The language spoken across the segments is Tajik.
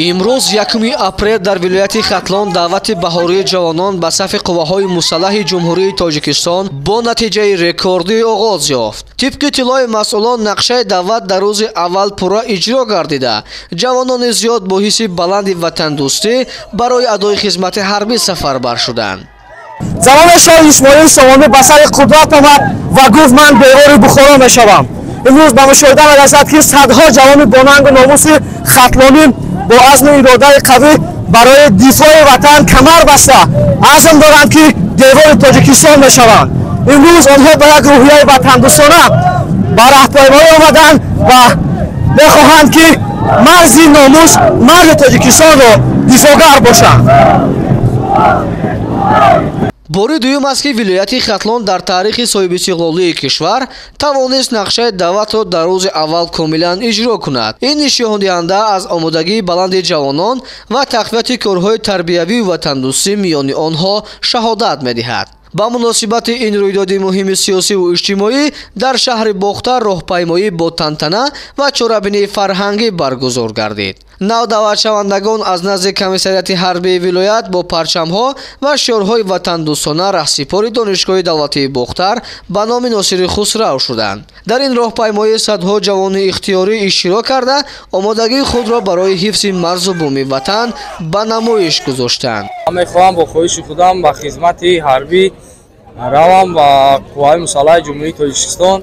Имрӯз 1 апрел дар вилояти Хатлон даъвати баҳории ҷавонон ба сафи қувваҳои мусаллаҳи Ҷумҳурии Тоҷикистон бо натиҷаи рекордӣ оғоз ёфт. Тибқи иттилои масъулон, нақшаи даъват дар рӯзи аввал пурра иҷро гардида, ҷавонони зиёд бо ҳисси баланди ватандӯстӣ барои адои хизмати ҳарбӣ сафарбар шуданд. Замоне шоҳ Исмоили Сомонӣ ба сари қудрат омад ва гуфт: ман девори Бухоро мешавам. Имрӯз ба мушоҳида мерасад, ки садҳо ҷавони бонангу номуси хатлонӣ бо азму иродаи қавӣ барои дифои ватан камар баста, азм доранд, ки девори Тоҷикистон мешаванд. Имрӯз онҳо ба як рӯҳияи ватандӯстона ба раҳпаймоӣ омаданд ва мехоҳанд, ки марзи номус, марзи Тоҷикистонро дифоъгар бошанд. Бори дуюм аст, ки вилояти Хатлон дар таърихи соҳибистиқлолии кишвар тавонист нақшаи даъватро дар рӯзи аввал комилан иҷро кунад. Ин нишондиҳанда аз омодагии баланди ҷавонон ва тақвияти корҳои тарбиявию ватандӯстӣ миёни онҳо шаҳодат медиҳад. Ба муносибати ин рӯйдоди муҳими сиёсиву иҷтимоӣ дар шаҳри Бохтар роҳпаймоӣ бо тантана ва чорабинии фарҳангӣ баргузор гардид. Навдаъватшавандагон аз назди комиссариати ҳарбии вилоят бо парчамҳо ва шиорҳои ватандӯстона раҳсипори Донишгоҳи давлатии Бохтар ба номи Носири Хусрав шуданд. Дар ин роҳпаймоӣ садҳо ҷавони ихтиёрӣ иштирок карда, омодагии худро барои ҳифзи марзу буми ватан ба намоиш гузоштанд. Мехоҳам бо хоҳиши худам ба хизмати ҳарбӣ равам ва қувваҳои мусаллаҳи Ҷумҳурии Тоҷикистон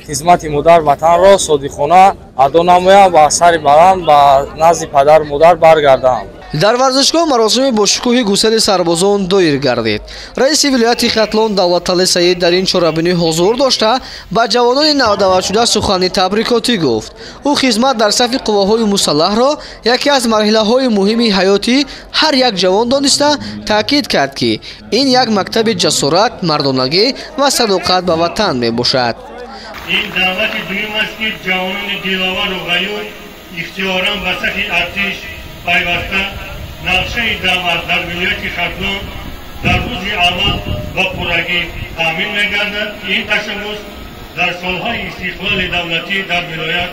хизмати модар ватанро содиқона адо намоям ва сари баланд ба назди падару модар баргардам. Дар варзишгоҳ маросими бошукӯҳи гусели сарбозон доир гардид. Раиси вилояти Хатлон Давлатали Саид дар ин чорабинӣ ҳузур дошта, ба ҷавонони навдаъватшуда сухани табрикотӣ гуфт. Ӯ хизмат дар сафи қувваҳои мусаллаҳро яке аз марҳилаҳои муҳими ҳаёти ҳар як ҷавон дониста, таъкид кард, ки ин як мактаби ҷасорат, мардонагӣ ва садоқат ба ватан мебошад. Ин даъвати дуюм аст, ки ҷавонони диловару ғаюр ихтиёран ба сафи артиш пайваста, нақшаи даъват дар вилояти Хатлон дар рӯзи аввал ба пуррагӣ таъмин мегардад, ки ин ташаббус дар солҳои истиқлоли давлатӣ дар вилоят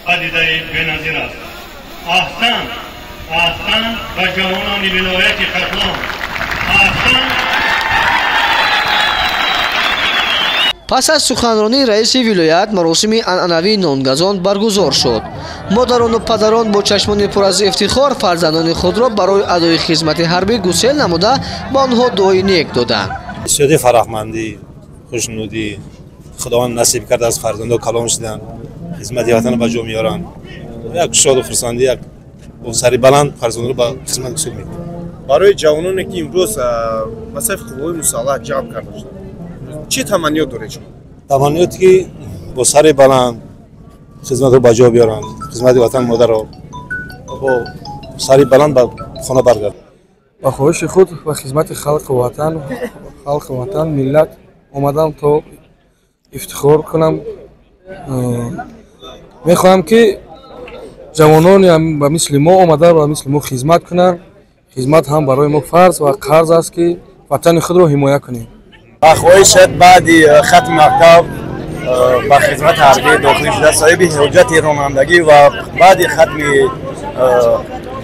падидаи беназир аст. Аҳсан, аҳсан ба ҷавонони вилояти Хатлон, аҳсан! Пас аз суханронии раиси вилоят маросими анъанавии нонгазон баргузор шуд. Модарону падарон бо чашмони пур аз ифтихор фарзандони худро барои адои хизмати ҳарбӣ гусел намуда, ба онҳо дуои нек доданд. Ҳиссиёти фараҳмандӣ, хушнудӣ, Худованд насиб кард, аз фарзандо калон шуданд, хизмати ватанро ба ҷо меоранд. Як шоду хурсандӣ, як бо сари баланд фарзандро ба хизмат гусел мекунанд. Барои ҷавононе, ки имрӯз ба сафи қувваҳои мусаллаҳ ҷалб карда шуданд, чӣ таманниёт доред шумо? Таманниёте, ки бо сари баланд хизматро ба ҷо биёранд, хизмати ватан модарро бо сари баланд ба хона баргарданд. Ба хоҳиши худ ба хизмати халқу ватан, миллат омадам, то ифтихор кунам. Мехоҳам, ки ҷавононе ба мисли мо омада, ба мисли мо хизмат кунанд. Хизмат ҳам барои мо фарз ва қарз аст, ки ватани худро ҳимоя кунем. Ба хоҳишат баъди хатми мактаб ба хизмати ҳарбӣ дохил шуда, соҳиби ҳуҷҷати ронандагӣ ва баъди хатми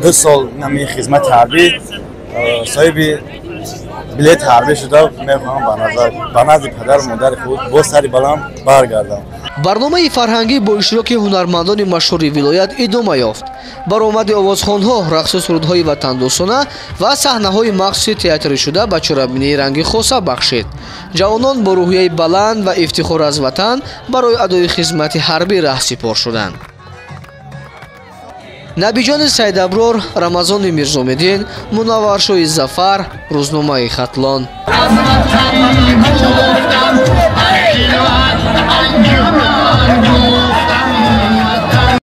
2 сол нами хизмати ҳарбӣ соҳиби билети ҳарбӣ шуда, мехоҳам ба назди падару модари худ бо сари баланд баргардам. Барномаи фарҳангӣ бо иштироки ҳунармандони машҳури вилоят идома ёфт. Баромади овозхонҳо, рақсу сурудҳои ватандӯстона ва саҳнаҳои махсуси театришуда ба чорабинии ранги хоса бахшид. Ҷавонон бо рӯҳияи баланд ва ифтихор аз ватан барои адои хизмати ҳарбӣ раҳсипор шуданд. Набиҷони Сайдаброр, Рамазони Мирзомиддин, Мунавваршоҳи Зафар, рӯзномаи Хатлон.